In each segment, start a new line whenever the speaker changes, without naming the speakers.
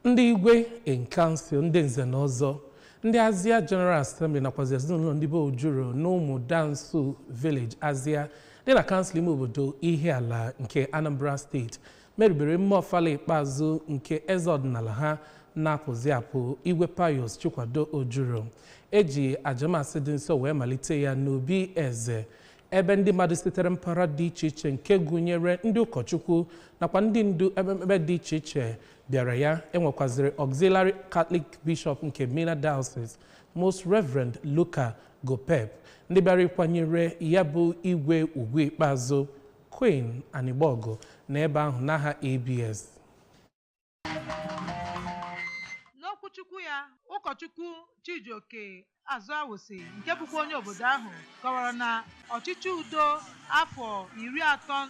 Ndị igwe in council, ndị nze na ọzọ, ndị Azia General Assembly nakwazi ezinụlọ ndị be Ojuro na Ụmụdansu Village, Azia dị na kansụl ime obodo Ihiala nke Anambra Steeti meribere mmemme ọfala ikpeazụ nke eze ọdịnala ha na-apụzi apụ, Igwe Pius Chikwado Ojuro. Eji aja Mass dị nsọ wee malite ya n'obi eze, ebe ndị mmadụ sitere mpaghara dị iche iche nke gụnyere ndị ụkọchukwu nakwa ndị ndu ekpemekpe dị iche iche bịara ya. Enwekwaziri Auxiliary Catholic Bishop nke Minna Diocese, Most Reverend Luka Gopep, ndị bịara ịkwanyere ya bụ igwe ugwu ikpeazụ. Queen Anigbogu na ebe ahụ n'aha ABS.
N'okwuchukwu ya, ụkọchukwu Chijioke Azụawụsị, nke bụkwa onye obodo ahụ, kọwara na ọchịchị udo afọ 39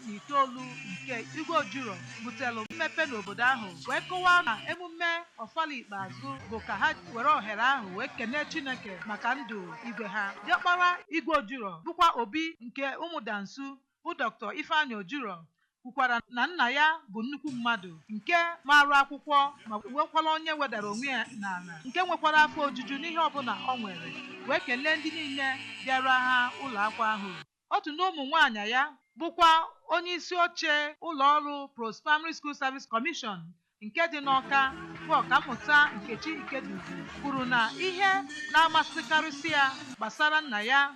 nke Igwe Ojuro butere mmepe n'obodo ahụ, wee kọwaa na emume ọfala ikpeazụ bụ ka ha were ohere ahụ wee kene Chineke maka ndụ igwe ha. Diọkpara Igwe Ojuro, bụkwa obi nke Ụmụdansu, bụ Dr. Ifeanyị Ojuro, kwukwara na nna ya bụ nnukwu mmadụ nke maara akwụkwọ ma nwekwara onye wedara onwe ya n'ala, nke nwekwara afọ ojuju n'ihe ọbụla ọ nwere, wee kelee ndị niile bịara ha ụlọ akwa ahụ. Otu n'ụmụ nwaanyị ya, bụkwa onye isi oche ụlọ ọrụ Post Primary School Service Commission nke dị n'Ọka, bụ Ọkammụta Nkechi Ikedugu, kwuru na ihe na-amasịkarịsị ya gbasara nna ya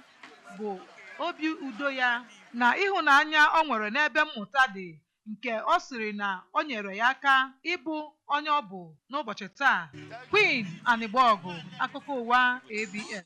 bụ obi udo ya na ịhụnanya ọ nwere n'ebe mmụta dị, nke ọ sịrị na o nyere ya aka ịbụ onye ọ bụ n'ụbọchị taa. Queen Anigbogu, akụkọ ụwa ABS.